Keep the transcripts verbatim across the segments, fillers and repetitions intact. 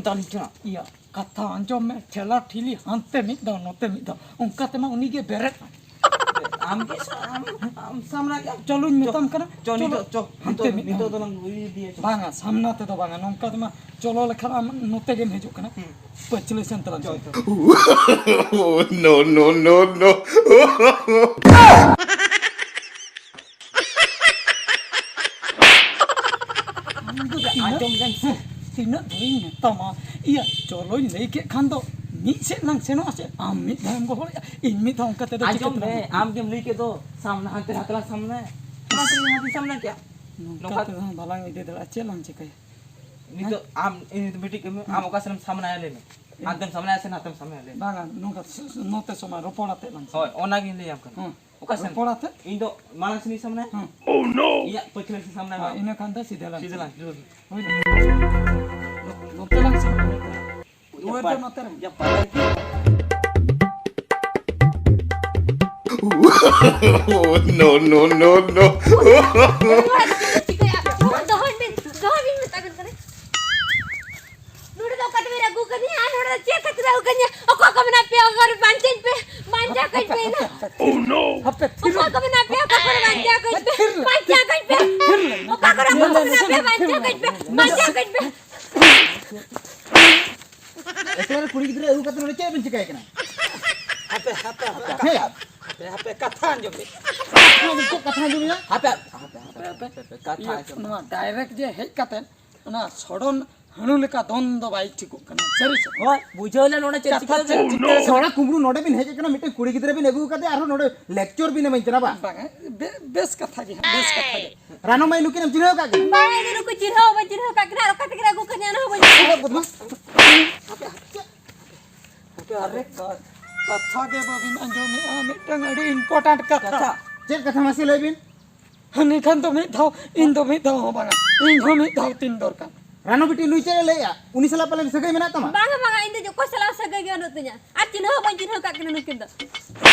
ᱛᱟᱞᱤᱧ ᱠᱟᱱᱟ᱾ ᱤᱭᱟᱹ, ᱠᱟᱛᱷᱟ ᱟᱸᱡᱚᱢ ᱢᱮ, ᱴᱷᱮᱞᱟ ᱴᱷᱤᱞᱤ ᱦᱟᱱᱛᱮ ᱢᱤᱫ ᱫᱷᱟᱣ, ᱱᱚᱛᱮ ᱢᱤᱫ ᱫᱷᱟᱣ, ᱚᱱᱠᱟ ᱛᱮᱢᱟ ᱩᱱᱤ ᱜᱮ ᱵᱮᱨᱮᱫ᱾ ᱟᱢ ᱜᱮ ᱥᱟ-, ᱟᱢ, ᱟᱢ ᱥᱟᱢᱱᱟ ᱜᱮ᱾ ᱪᱚᱞᱚᱧ ᱢᱮᱛᱟᱢ ᱠᱟᱱᱟ, ᱪᱚ, ᱪᱚᱞᱚ, ᱱᱤᱛᱚᱜ, ᱪᱚ, ᱦᱟᱱᱛᱮ ᱱᱤᱛᱚᱜ, ᱢᱤᱫ ᱫᱷᱟᱣ᱾ ᱱᱤᱛᱚᱜ ᱫᱚᱞᱟᱝ ᱤᱫᱤᱭᱟ, ᱪᱚ᱾ ᱵᱟᱝᱟ, ᱥᱟᱢᱱᱟ ᱛᱮᱫᱚ ᱵᱟᱝᱟ, ᱱᱚᱝᱠᱟ ᱛᱮᱢᱟ ᱪᱚᱞᱚ ᱞᱮᱠᱷᱟᱱ ᱟᱢ ᱱᱚᱛᱮ ᱜᱮᱢ ᱦᱤᱡᱩᱜ ᱠᱟᱱᱟ᱾ ᱦᱩᱸ᱾ ᱯᱟᱹᱪᱷᱞᱟᱹ ᱥᱮᱱ ᱛᱟᱞᱟᱝ ᱪᱚ, ᱢᱮ᱾ ᱪᱚ᱾ Oh, no, no, no, no. ᱟᱢ ᱫᱚ ᱛᱤᱱᱟᱹᱜ, ᱟᱸᱡᱚᱢ ᱞᱮᱢ ᱥᱮ᱾ ᱛᱤᱱᱟᱹᱜ ᱫᱷᱟᱣᱤᱧ ᱢᱮᱛᱟᱢᱟ? ᱤᱭᱟᱹ, ᱪᱚᱞᱚᱧ ᱞᱟᱹᱭ ᱠᱮᱫ ᱠᱷᱟᱱ ᱫᱚ ᱢᱤᱫ ᱥᱮᱫ ᱞᱟᱝ ᱥᱮᱱᱚᱜᱼᱟ ᱥᱮ? ᱟᱢ ᱢᱤᱫ ᱫᱷᱟᱣᱮᱢ ᱜᱚᱦᱚᱲᱮᱜᱼᱟ, ᱤᱧ ᱢᱤᱫ ᱫᱷᱟᱣ, ᱚᱱᱠᱟ ᱛᱮᱫᱚ ᱟᱸᱡᱚᱢ ᱪᱤᱠᱟᱹ ᱢᱮ, ᱛᱮᱞᱟᱝ ᱟᱢ ᱜᱮᱢ ᱞᱟᱹᱭ ᱠᱮᱫ ᱫᱚ, ᱥᱟᱢᱱᱟ ᱦᱟᱱᱛᱮ ᱱᱟᱛᱮ ᱞᱟᱝ ᱥᱟᱢᱱᱟᱭᱟ᱾ ᱚᱱᱟ ᱛᱮᱜᱮ ᱦᱟᱸᱜ ᱤᱧ ᱥᱟᱢᱱᱟ ᱠᱮᱜᱼᱟ᱾ ᱱᱚᱝᱠᱟ ᱱᱚᱝᱠᱟ ᱛᱮᱫᱚ ᱵᱟᱞᱟᱝ ᱤᱫᱤ ᱫᱟᱲᱮᱭᱟᱜᱼᱟ, ᱪᱮᱫ ᱞᱟᱝ ᱪᱤᱠᱟᱹᱭᱟ? ᱱᱤᱛᱚᱜ ᱟᱢ, ᱤᱧ ᱢᱤᱫᱴᱤᱡ ᱠᱟᱹᱢᱤ, ᱟᱢ ᱚᱠᱟ ᱥᱮᱱᱮᱢ ᱥᱟᱢᱱᱟᱭᱟ ᱞᱟᱹᱭ ᱢᱮ᱾ ᱦᱮᱸ᱾ ᱦᱟᱱᱛᱮᱢ ᱥᱟᱢᱱᱟᱭᱟ ᱥᱮ ᱱᱟᱛᱮᱢ ᱥᱟᱢᱱᱟᱭᱟ ᱞᱟᱹᱭ ᱢᱮ᱾ ᱵᱟᱝᱟ, ᱱᱚᱝᱠᱟ ᱥ-, ᱥ-, ᱱᱚᱛᱮ ᱥᱚᱢᱟᱭ ᱨᱚᱯᱚᱲ ᱟᱛᱮ ᱞᱟᱝ ᱦᱳᱭ, ᱥᱟᱢᱱᱟᱭᱟ᱾ ᱚᱱᱟᱜᱤᱧ ᱞᱟᱹᱭᱟᱢ ᱠᱟᱱᱟ᱾ ᱦᱮᱸ᱾ ᱚᱠᱟ ᱥᱮᱱ? ᱨᱚᱯᱚᱲ ᱟᱛᱮ? ᱤᱧ ᱫᱚ ᱢᱟᱲᱟᱝ ᱥᱮᱱᱤᱧ ᱥᱟᱢᱱᱟᱭᱟ᱾ ᱦᱮᱸ᱾ ᱤᱧᱟᱹᱜ ᱯᱟᱹᱪᱷᱞᱟᱹ ᱥᱮᱱ ᱥᱟᱢᱱᱟᱭ ᱢᱮ᱾ ᱦᱮᱸ, ᱤᱱᱟᱹ ᱠᱷᱟᱱ ᱫᱚ ᱥᱤᱫᱷᱟᱹ ᱞᱟᱝ ᱥᱤᱫᱷᱟᱹ ᱞᱟᱝ ᱥᱤᱫᱷᱟᱹ ᱞᱟᱝ᱾ ᱦᱳᱭ᱾ ᱱᱚ-, ᱱᱚᱛᱮ ᱞᱟᱝ ᱥᱟᱢᱱᱟᱭᱟ᱾ ᱫᱩᱣᱟᱹᱨ ᱫᱚ ᱱᱚᱛᱮ ᱨᱮ᱾ ᱭᱟ, ᱯᱟᱞᱮ ᱠᱤ? Oh, no, no, no, no. ᱫᱚᱦᱚᱭ ᱵᱤᱱ, ᱫᱚᱦᱚᱭ ᱵᱤᱱ ᱢᱮᱛᱟ ᱵᱤᱱ ᱠᱟᱱᱟ᱾ ᱱᱚᱰᱮ ᱫᱚ ᱚᱠᱟ ᱛᱮᱵᱮᱱ ᱟᱹᱜᱩ ᱠᱟᱹᱫᱤᱧᱟ? ᱟᱨ ᱱᱚᱰᱮ ᱫᱚ ᱪᱮᱫ ᱠᱷᱟᱹᱛᱤᱨ ᱟᱹᱜᱩ ᱠᱟᱹᱫᱤᱧᱟ? ᱚᱠᱚᱭ ᱠᱚ ᱢᱮᱱᱟᱜ ᱯᱮᱭᱟ? ᱚᱠᱚᱭ ᱨᱮ ᱵᱟᱧᱪᱟᱣ ᱯᱮ, ᱵᱟᱧᱪᱟᱣ ᱠᱟᱹᱧ ᱯᱮ ᱤᱧ ᱫᱚ᱾ Oh, no. ᱦᱟᱯᱮ, ᱛᱷᱤᱨ ᱚᱠᱚᱭ ᱞᱮ᱾ ᱠᱚ ᱢᱮᱱᱟᱜ ᱯᱮᱭᱟ? ᱚᱠᱟ ᱠᱚᱨᱮ ᱵᱟᱧᱪᱟᱣ ᱠᱟᱹᱧ ᱯᱮ, ᱛᱷᱤᱨ ᱞᱮ᱾ ᱵᱟᱧᱪᱟᱣ ᱠᱟᱹᱧ ᱯᱮ᱾ ᱛᱷᱤᱨ ᱞᱮ᱾ ᱚᱠᱟ ᱠᱚᱨᱮ ᱚᱠᱚᱭ ᱠᱚ ᱢᱮᱱᱟᱜ ᱯᱮᱭᱟ? ᱵᱟᱧᱪᱟᱣ ᱠᱟᱹᱧ ᱯᱮ, ᱵᱟᱧᱪᱟᱣ ᱠᱟᱹᱧ ᱯᱮ᱾ ᱮᱠᱞᱟ ᱨᱮ ᱠᱩᱲᱤ ᱜᱤᱫᱽᱨᱟᱹ ᱟᱹᱜᱩ ᱠᱟᱛᱮ ᱱᱚᱰᱮ ᱪᱮᱫ ᱵᱮᱱ ᱪᱤᱠᱟᱹᱭ ᱠᱟᱱᱟ? ᱦᱟᱯᱮ, ᱦᱟᱯᱮ, ᱦᱟᱯᱮ, ᱦᱮᱸ᱾ ᱦᱟᱯᱮ, ᱦᱟᱯᱮ, ᱠᱟᱛᱷᱟ ᱟᱸᱡᱚᱢ ᱵᱤᱱ᱾ ᱪᱮᱫ ᱠᱟᱛᱷᱟ ᱟᱸᱡᱚᱢ ᱢᱮᱱᱟᱜ? ᱦᱟᱯᱮ, ᱦᱟᱯᱮ, ᱦᱟᱯᱮ, ᱦᱟᱯᱮ, ᱦᱟᱯᱮ, ᱠᱟᱛᱷᱟ ᱤᱭᱟᱹ, ᱟᱸᱡᱚᱢ ᱱᱚᱣᱟ ᱵᱤᱱ᱾ Direct ᱡᱮ ᱦᱮᱡ ᱠᱟᱛᱮ ᱚᱱᱟ ᱥᱚᱰᱚᱱ ᱦᱟᱹᱬᱩ ᱞᱮᱠᱟ ᱫᱚᱱ ᱫᱚ ᱵᱟᱭ ᱴᱷᱤᱠᱚᱜ ᱠᱟᱱᱟ᱾ ᱥᱟᱹᱨᱤ ᱥᱮ? ᱦᱳᱭ, ᱵᱩᱡᱷᱟᱹᱣ ᱞᱮ ᱱᱚᱰᱮ ᱪᱮᱫ ᱠᱟᱛᱷᱟ ᱪᱤᱠᱟᱹ ᱪᱮᱫ ᱠᱟᱱᱟ? ᱪᱤᱠᱟᱹ? ᱥᱚᱲᱟ ᱠᱩᱢᱵᱽᱲᱩ ᱱᱚᱰᱮ ᱵᱤᱱ ᱦᱮᱡ ᱟᱠᱟᱱᱟ, ᱢᱤᱫᱴᱮᱱ ᱠᱩᱲᱤ ᱜᱤᱫᱽᱨᱟᱹ ᱵᱤᱱ ᱟᱹᱜᱩ ᱟᱠᱟᱫᱮᱭᱟ, ᱟᱨᱦᱚᱸ ᱱᱚᱰᱮ lecture ᱵᱤᱱ ᱮᱢᱟᱹᱧ ᱠᱟᱱᱟ ᱵᱟᱝ? ᱵᱟᱝᱟ, ᱵᱮ-, ᱵᱮᱥ ᱠᱟᱛᱷᱟ ᱜᱮ ᱦᱟᱸᱜ, ᱵᱮᱥ ᱠᱟᱛᱷᱟ ᱜᱮ᱾ ᱨᱟᱱᱩ ᱢᱟᱹᱭ ᱱᱩᱠᱤᱱ ᱮᱢ ᱪᱤᱱᱦᱟᱹᱣ ᱟᱠᱟᱫ ᱠᱤᱱᱟ? ᱵᱟᱝᱟ, ᱤᱧ ᱫᱚ ᱱᱩᱠᱩ ᱪᱤᱱᱦᱟᱹᱣ ᱵᱟᱹᱧ ᱪᱤᱱᱦᱟᱹᱣ ᱟᱠᱟᱫ ᱠᱤᱱᱟ, ᱟᱨ ᱚᱠᱟ ᱛᱮᱠᱤᱱ ᱟᱹᱜᱩ ᱠᱟᱹᱫᱤᱧᱟ ᱚᱱᱟ ᱦᱚᱸ ᱵᱟᱹᱧ ᱵᱟᱲᱟᱭᱟ᱾ ᱩᱱᱟᱹᱜ ᱵᱚᱫᱢᱟᱥ᱾ ᱦᱟᱯᱮ, ᱦᱟᱯᱮ, ᱪᱮᱫ? ᱦᱟᱯᱮ, ᱦᱟᱯᱮ᱾ ᱟᱨᱮ ᱠᱟ-, ᱠᱟᱛᱷᱟ ᱜᱮ ᱵᱟᱹᱵᱤᱱ ᱟᱸᱡᱚᱢᱮᱜᱼᱟ, ᱢᱤᱫᱴᱟᱝ ᱟᱹᱰᱤ important ᱠᱟᱛᱷᱟ᱾ ᱠᱟᱛᱷᱟ? ᱪᱮᱫ ᱠᱟᱛᱷᱟ ᱢᱟᱥᱮ ᱞᱟᱹᱭ ᱵᱤᱱ? ᱦᱟᱹᱱᱤ ᱠᱷᱟᱱ ᱫᱚ ᱢᱤᱫ ᱫᱷᱟᱣ, ᱤᱧ ᱫᱚ ᱢᱤᱫ ᱫᱷᱟᱣ ᱦᱚᱸ ᱵᱟᱝᱟ, ᱤᱧ ᱦᱚᱸ ᱢᱤᱫ ᱫᱷᱟᱣ ᱛᱤᱧ ᱫᱚᱨᱠᱟᱨ᱾ ᱨᱟᱱᱩ ᱵᱤᱴᱤ, ᱱᱩᱭ ᱪᱮᱫ ᱮ ᱞᱟᱹᱭᱮᱜᱼᱟ? ᱩᱱᱤ ᱥᱟᱞᱟᱜ ᱯᱟᱞᱮᱱ ᱥᱟᱹᱜᱟᱹᱭ ᱢᱮᱱᱟᱜ ᱛᱟᱢᱟ? ᱵᱟᱝᱟ, ᱵᱟᱝᱟ, ᱤᱧ ᱫᱚ ᱚᱠᱚᱭ ᱥᱟᱞᱟᱜ ᱥᱟᱹᱜᱟᱹᱭ ᱜᱮ ᱵᱟᱹᱱᱩᱜ ᱛᱤᱧᱟ᱾ ᱟᱨ ᱪᱤᱱᱦᱟᱹ ᱦᱚᱸ ᱵᱟᱹᱧ ᱪᱤᱱᱦᱟᱹᱣ ᱟᱠᱟᱫ ᱠᱤᱱᱟ ᱱᱩᱠᱤᱱ ᱫᱚ᱾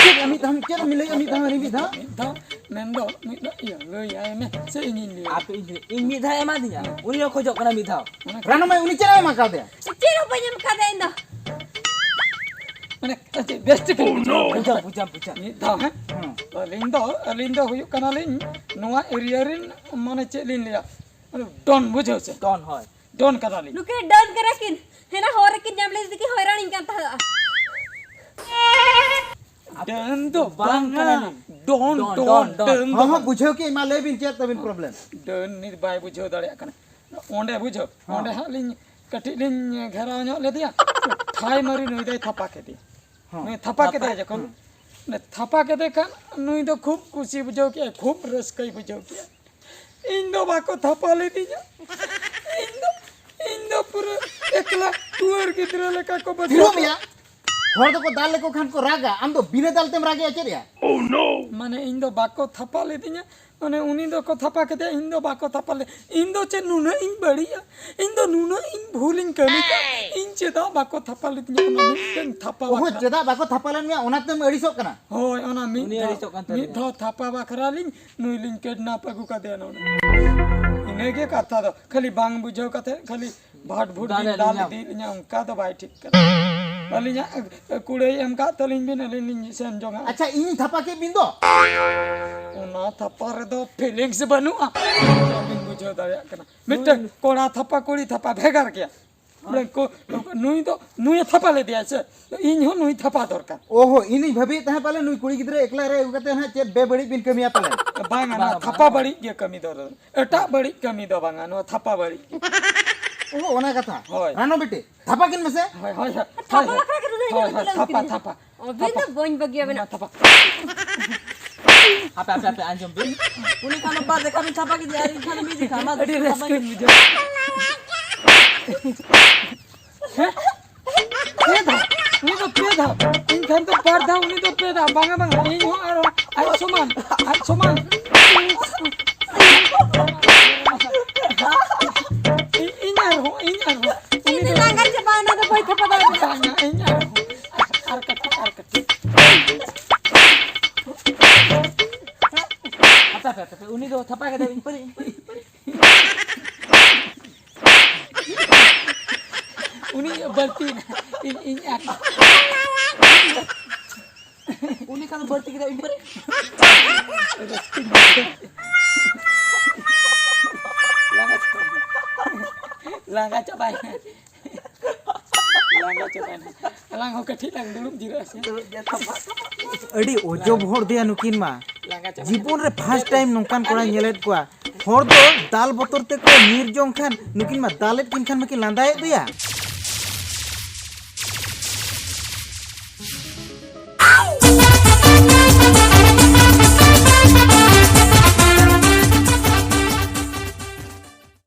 ᱪᱮᱫ ᱮᱢ ᱢᱤᱫ ᱫᱷᱟᱣ, ᱪᱮᱫ ᱮᱢ ᱞᱟᱹᱭᱮᱜᱼᱟ ᱢᱤᱫ ᱫᱷᱟᱣ, ᱢᱤᱫ ᱫᱷᱟᱣ? ᱢᱤᱫ ᱫᱷᱟᱣ ᱢᱮᱱᱫᱚ, ᱢᱤᱫ ᱫᱷᱟᱣ, ᱤᱭᱟᱹ, ᱞᱟᱹᱭᱟᱭ ᱢᱮ, ᱪᱮᱫ ᱤᱧᱤᱧ ᱞᱟᱹᱭᱟ? ᱟᱯᱮ ᱤᱧ, ᱤᱧ ᱢᱤᱫ ᱫᱷᱟᱣ ᱮᱢᱟ ᱫᱤᱧᱟ, ᱩᱱᱤ ᱦᱚᱸ ᱠᱷᱚᱡᱚᱜ ᱠᱟᱱᱟ ᱢᱤᱫ ᱫᱷᱟᱣ᱾ ᱚᱱᱟ ᱨᱟᱱᱩ ᱢᱟᱹᱭ, ᱩᱱᱤ ᱪᱮᱫ ᱮᱢ ᱮᱢᱟ ᱠᱟᱣᱫᱮᱭᱟ? ᱪᱮᱫ ᱦᱚᱸ ᱵᱟᱹᱧ ᱮᱢ ᱠᱟᱣᱫᱮᱭᱟ ᱤᱧ ᱫᱚ᱾ ᱢᱟᱱᱮ, ᱪᱮᱫ ᱵᱮᱥ ᱴᱷᱤᱠ ᱤᱧ ᱵᱩᱡᱷᱟᱹᱣ ᱵᱩᱡᱷᱟᱹᱣ, ᱠᱮᱫᱟ᱾ ᱵᱩᱡᱷᱟᱹᱣ, ᱵᱩᱡᱷᱟᱹᱣ᱾ ᱢᱤᱫ ᱫᱷᱟᱣ, ᱦᱮᱸ? ᱦᱩᱸ᱾ ᱟᱹᱞᱤᱧ ᱫᱚ, ᱟᱹᱞᱤᱧ ᱫᱚ ᱦᱩᱭᱩᱜ ᱠᱟᱱᱟᱞᱤᱧ ᱱᱚᱣᱟ ᱮᱨᱤᱭᱟ ᱨᱮᱱ, ᱢᱟᱱᱮ, ᱪᱮᱫ ᱞᱤᱧ ᱞᱟᱹᱭᱟ, ᱢᱟᱱᱮ, ᱰᱚᱱ, ᱵᱩᱡᱷᱟᱹᱣ ᱥᱮ? ᱰᱚᱱ, ᱦᱳᱭ᱾ ᱰᱚᱱ ᱠᱟᱱᱟᱞᱤᱧ᱾ ᱱᱩᱠᱤᱱ ᱰᱚᱱ ᱠᱟᱱᱟ ᱠᱤᱱ᱾ ᱦᱮᱱᱟ ᱦᱚᱨ ᱨᱮᱠᱤᱱ ᱧᱟᱢ ᱞᱮᱫᱮ ᱛᱮᱠᱤᱱ ᱦᱚᱭᱨᱟᱱᱤᱧ ᱠᱟᱱ ᱛᱟᱦᱮᱸᱫᱼᱟ᱾ ᱰᱚᱱ ᱫᱚ ᱵᱟᱝ ᱵᱟᱝᱟ᱾ ᱠᱟᱱᱟᱞᱤᱧ᱾ ᱰᱚᱱ, ᱰᱚᱱ, ᱰᱚᱱ, ᱰᱚᱱ, ᱰᱚᱱ᱾ ᱦᱚᱸ, ᱦᱚᱸ, ᱵᱩᱡᱷᱟᱹᱣ ᱠᱮᱫ ᱢᱟ, ᱞᱟᱹᱭ ᱵᱤᱱ ᱪᱮᱫ ᱛᱟᱵᱤᱱ ᱯᱨᱚᱵᱞᱮᱢ? ᱰᱚᱱ ᱱᱤᱛ ᱵᱟᱭ ᱵᱩᱡᱷᱟᱹᱣ ᱫᱟᱲᱮᱭᱟᱜ ᱠᱟᱱᱟ᱾ ᱚᱸᱰᱮ ᱵᱩᱡᱷᱟᱹᱣ, ᱦᱚᱸ᱾ ᱚᱸᱰᱮ ᱦᱟᱸᱜ ᱞᱤᱧ ᱠᱟᱹᱴᱤᱡ ᱞᱤᱧ ᱜᱷᱮᱨᱟᱣ ᱧᱚᱜ ᱞᱮᱫᱮᱭᱟ᱾ ᱴᱷᱟᱭ ᱢᱟᱹᱨᱤ ᱱᱩᱭ ᱫᱚᱭ ᱛᱷᱟᱯᱟ ᱠᱮᱫᱮᱭᱟ᱾ ᱦᱚᱸ᱾ ᱱᱩᱭ ᱛᱷᱟᱯᱟ ᱛᱷᱟᱯᱟ, ᱠᱮᱫᱮᱭᱟ ᱡᱚᱠᱷᱚᱱ, ᱦᱚᱸ᱾ ᱚᱱᱮ ᱛᱷᱟᱯᱟ ᱠᱮᱫᱮ ᱠᱷᱟᱱ ᱱᱩᱭ ᱫᱚ ᱠᱷᱩᱵ ᱠᱩᱥᱤ ᱵᱩᱡᱷᱟᱹᱣ ᱠᱮᱫᱟᱭ, ᱠᱷᱩᱵ ᱨᱟᱹᱥᱠᱟᱹᱭ ᱵᱩᱡᱷᱟᱹᱣ ᱠᱮᱫᱟ᱾ ᱤᱧ ᱫᱚ ᱵᱟᱠᱚ ᱛᱷᱟᱯᱟ ᱞᱤᱫᱤᱧᱟ᱾ ᱤᱧ ᱫᱚ, ᱤᱧ ᱫᱚ ᱯᱩᱨᱟᱹ ᱮᱠᱞᱟ ᱴᱩᱣᱟᱹᱨ ᱜᱤᱫᱽᱨᱟᱹ ᱞᱮᱠᱟ ᱠᱚ ᱵᱟᱹᱜᱤ ᱛᱷᱤᱨᱚᱜ ᱢᱮᱭᱟ᱾ ᱦᱚᱲ ᱫᱚᱠᱚ ᱫᱟᱞ ᱞᱮᱠᱚ ᱠᱷᱟᱱ ᱠᱚ ᱨᱟᱜᱟ, ᱟᱢ ᱫᱚ ᱵᱤᱱᱟᱹ ᱫᱟᱞ ᱛᱮᱢ ᱨᱟᱜᱮᱜᱼᱟ ᱪᱮᱫ ᱭᱟ? ᱢᱟᱱᱮ ᱤᱧ ᱫᱚ ᱵᱟᱠᱚ ᱛᱷᱟᱯᱟ ᱞᱤᱫᱤᱧᱟ, ᱢᱟᱱᱮ ᱩᱱᱤ ᱫᱚᱠᱚ ᱛᱷᱟᱯᱟ ᱠᱮᱫᱮᱭᱟ, ᱤᱧ ᱫᱚ ᱵᱟᱠᱚ ᱛᱷᱟᱯᱟ ᱞᱮᱫ᱾ ᱤᱧ ᱫᱚ ᱪᱮᱫ ᱱᱩᱱᱟᱹᱜ ᱤᱧ ᱵᱟᱹᱲᱤᱡᱼᱟ? ᱤᱧ ᱫᱚ ᱱᱩᱱᱟᱹᱜ ᱤᱧ ᱵᱷᱩᱞᱤᱧ ᱠᱟᱹᱢᱤ ᱠᱟᱜ? ᱤᱧ ᱪᱮᱫᱟᱜ ᱵᱟᱠᱚ ᱛᱷᱟᱯᱟ ᱞᱤᱫᱤᱧᱟ ᱚᱱᱟ ᱢᱤᱫᱴᱮᱱ ᱛᱷᱟᱯᱟ ᱚᱦᱚ, ᱵᱟᱠᱷᱨᱟ? ᱪᱮᱫᱟᱜ ᱵᱟᱠᱚ ᱛᱷᱟᱯᱟ ᱞᱮᱱ ᱢᱮᱭᱟ ᱚᱱᱟᱛᱮᱢ ᱟᱹᱲᱤᱥᱚᱜ ᱠᱟᱱᱟ? ᱦᱳᱭ, ᱚᱱᱟ ᱢᱤᱫ ᱩᱱᱤ ᱫᱷᱟᱣ, ᱟᱹᱲᱤᱥᱚᱜ ᱠᱟᱱ ᱢᱤᱫ ᱛᱟᱵᱮᱱᱟ᱾ ᱫᱷᱟᱣ ᱛᱷᱟᱯᱟ ᱵᱟᱠᱷᱨᱟ ᱞᱤᱧ ᱱᱩᱭ ᱞᱤᱧ ᱠᱤᱰᱱᱟᱯ ᱟᱹᱜᱩ ᱠᱟᱫᱮᱭᱟ ᱱᱚᱰᱮ᱾ ᱤᱱᱟᱹᱜᱮ ᱠᱟᱛᱷᱟ ᱫᱚ, ᱠᱷᱟᱹᱞᱤ ᱵᱟᱝ ᱵᱩᱡᱷᱟᱹᱣ ᱠᱟᱛᱮ ᱠᱷᱟᱹᱞᱤ ᱵᱷᱟᱴ ᱵᱷᱩᱴ ᱫᱟᱞ ᱵᱤᱱ ᱫᱟᱞ ᱟᱹᱞᱤᱧᱟᱢ᱾ ᱤᱫᱤᱭᱮᱫ ᱞᱤᱧᱟ, ᱚᱱᱠᱟ ᱫᱚ ᱵᱟᱭ ᱴᱷᱤᱠ ᱠᱟᱱᱟ᱾ ᱟᱹᱞᱤᱧᱟᱜ ᱠᱩᱲᱟᱹᱭ ᱮᱢ ᱠᱟᱜ ᱛᱟᱹᱞᱤᱧ ᱵᱤᱱ, ᱟᱹᱞᱤᱧ ᱞᱤᱧ ᱥᱮᱱ ᱡᱚᱝᱟ᱾ ᱟᱪᱪᱷᱟ, ᱤᱧ ᱛᱷᱟᱯᱟ ᱠᱮᱫ ᱵᱤᱱ ᱫᱚ᱾ ᱚᱱᱟ ᱛᱷᱟᱯᱟ ᱨᱮᱫᱚ ᱯᱷᱤᱞᱤᱝᱥ ᱵᱟᱹᱱᱩᱜᱼᱟ, ᱵᱟᱹᱵᱤᱱ ᱵᱩᱡᱷᱟᱹᱣ ᱫᱟᱲᱮᱭᱟᱜ ᱠᱟᱱᱟ᱾ ᱢᱤᱫᱴᱮᱱ ᱠᱚᱲᱟ ᱛᱷᱟᱯᱟ, ᱠᱩᱲᱤ ᱛᱷᱟᱯᱟ ᱵᱷᱮᱜᱟᱨ ᱜᱮᱭᱟ᱾ ᱵᱚᱞᱮ ᱠᱚ, ᱱᱩᱭ ᱫᱚ, ᱱᱩᱭᱮ ᱛᱷᱟᱯᱟ ᱞᱮᱫᱮᱭᱟ ᱥᱮ, ᱤᱧ ᱦᱚᱸ ᱱᱩᱭ ᱛᱷᱟᱯᱟ ᱫᱚᱨᱠᱟᱨ᱾ ᱚᱦᱚ, ᱤᱧᱤᱧ ᱵᱷᱟᱹᱵᱤᱭᱮᱫ ᱛᱟᱦᱮᱸ ᱯᱟᱞᱮ ᱱᱩᱭ ᱠᱩᱲᱤ ᱜᱤᱫᱽᱨᱟᱹ ᱮᱠᱞᱟ ᱨᱮ ᱟᱹᱜᱩ ᱠᱟᱛᱮ ᱦᱟᱸᱜ ᱪᱮᱫ ᱵᱮᱵᱟᱹᱲᱤᱡ ᱵᱤᱱ ᱠᱟᱹᱢᱤᱭᱟ ᱯᱟᱞᱮ᱾ ᱵᱟᱝᱟ, ᱱᱚᱣᱟ ᱵᱟᱝᱟ, ᱛᱷᱟᱯᱟ ᱵᱟᱝᱟ᱾ ᱵᱟᱹᱲᱤᱡ ᱜᱮ ᱠᱟᱹᱢᱤ ᱫᱚ᱾ ᱮᱴᱟᱜ ᱵᱟᱹᱲᱤᱡ ᱠᱟᱹᱢᱤ ᱫᱚ ᱵᱟᱝᱟ, ᱱᱚᱣᱟ ᱛᱷᱟᱯᱟ ᱵᱟᱹᱲᱤᱡ ᱜᱮ᱾ ᱚᱦᱚ, ᱚᱱᱟ ᱠᱟᱛᱷᱟ᱾ ᱦᱳᱭ᱾ ᱨᱟᱱᱚ ᱵᱤᱴᱤ, ᱛᱷᱟᱯᱟ ᱠᱤᱱ ᱢᱮᱥᱮ᱾ ᱦᱳᱭ, ᱦᱳᱭ, ᱦᱳᱭ, ᱛᱷᱟᱯᱟ ᱦᱳᱭ, ᱵᱟᱠᱷᱨᱟ ᱜᱮ ᱱᱩᱱᱟᱹᱜ ᱦᱳᱭ, ᱦᱤᱨᱳ ᱦᱳᱭ, ᱠᱷᱤᱞᱟᱹᱣ ᱛᱷᱟᱯᱟ, ᱠᱤᱱ᱾ ᱛᱷᱟᱯᱟ, ᱟᱹᱵᱤᱱ ᱫᱚ ᱛᱷᱟᱯᱟ᱾ ᱵᱟᱹᱧ ᱵᱟᱹᱜᱤᱭᱟᱵᱮᱱᱟ᱾ ᱢᱟ, ᱛᱷᱟᱯᱟ᱾ ᱟᱯᱮ, ᱟᱯᱮ, ᱟᱯᱮ, ᱟᱸᱡᱚᱢ ᱵᱤᱱ᱾ ᱩᱱᱤ ᱠᱷᱟᱱ ᱫᱚ ᱵᱟᱨ ᱡᱮᱠᱷᱟ ᱵᱤᱱ ᱛᱷᱟᱯᱟ ᱠᱮᱫᱮᱭᱟ, ᱟᱨ ᱤᱧ ᱠᱷᱟᱱ ᱫᱚ ᱢᱤᱫ ᱡᱮᱠᱷᱟ᱾ ᱢᱟ, ᱟᱹᱰᱤ ᱛᱷᱟᱯᱟ ᱨᱟᱹᱥᱠᱟᱹᱧ ᱠᱮᱫᱮᱭᱟ᱾ ᱵᱩᱡᱷᱟᱹᱣᱟ᱾ ᱦᱮᱸ? ᱯᱮ ᱫᱷᱟᱣ᱾ ᱩᱱᱤ ᱫᱚ ᱯᱮ ᱫᱷᱟᱣ᱾ ᱤᱧ ᱠᱷᱟᱱ ᱫᱚ ᱵᱟᱨ ᱫᱷᱟᱣ, ᱩᱱᱤ ᱫᱚ ᱯᱮ ᱫᱷᱟᱣ᱾ ᱵᱟᱝᱟ, ᱵᱟᱝᱟ, ᱤᱧ ᱦᱚᱸ ᱟᱨ ᱟᱡ ᱥᱚᱢᱟᱱ, ᱟᱡ ᱥᱚᱢᱟᱱ᱾ ᱤᱧ, ᱤᱧ ᱩᱱᱤ ᱫᱚ ᱛᱷᱟᱯᱟ ᱠᱮᱫᱟᱭ, ᱤᱧ ᱯᱟᱹᱨᱤ, ᱤᱧ ᱯᱟᱹᱨᱤ, ᱤᱧ ᱯᱟᱹᱨᱤ᱾ ᱩᱱᱤ ᱵᱟᱹᱲᱛᱤ ᱤᱧ, ᱤᱧ ᱟᱨ ᱩᱱᱤ ᱠᱷᱟᱱ ᱵᱟᱹᱲᱛᱤ ᱠᱮᱫᱟᱭ, ᱤᱧ ᱯᱟᱹᱨᱤ᱾ ᱞᱟᱸᱜᱟ ᱪᱟᱵᱟ-, ᱞᱟᱸᱜᱟ ᱪᱟᱵᱟᱭᱮᱱᱟ᱾ ᱞᱟᱸᱜᱟ ᱪᱟᱵᱟᱭᱮᱱᱟ᱾ ᱟᱞᱟᱝ ᱦᱚᱸ ᱠᱟᱹᱴᱤᱡ ᱞᱟᱝ ᱫᱩᱲᱩᱵ ᱡᱤᱨᱟᱹᱜ ᱟᱥᱮ᱾ ᱟᱹᱰᱤ ᱚᱡᱚᱵ ᱦᱚᱲ ᱫᱚᱭᱟ ᱱᱩᱠᱤᱱ ᱢᱟ᱾ ᱞᱟᱸᱜᱟ ᱪᱟᱵᱟᱭᱮᱱᱟ᱾ ᱡᱤᱵᱚᱱ ᱨᱮ first time ᱱᱚᱝᱠᱟᱱ ᱠᱚᱲᱟᱧ ᱧᱮᱞᱮᱫ ᱠᱚᱣᱟ᱾ ᱦᱚᱲ ᱫᱚ ᱫᱟᱞ ᱵᱚᱛᱚᱨ ᱛᱮᱠᱚ ᱧᱤᱨ ᱡᱚᱝ ᱠᱷᱟᱱ, ᱱᱩᱠᱤᱱ ᱢᱟ ᱫᱟᱞᱮᱫ ᱠᱤᱱ ᱠᱷᱟᱱ ᱢᱟᱠᱤᱱ ᱞᱟᱸᱫᱟᱭᱮᱫ ᱫᱚᱭᱟ᱾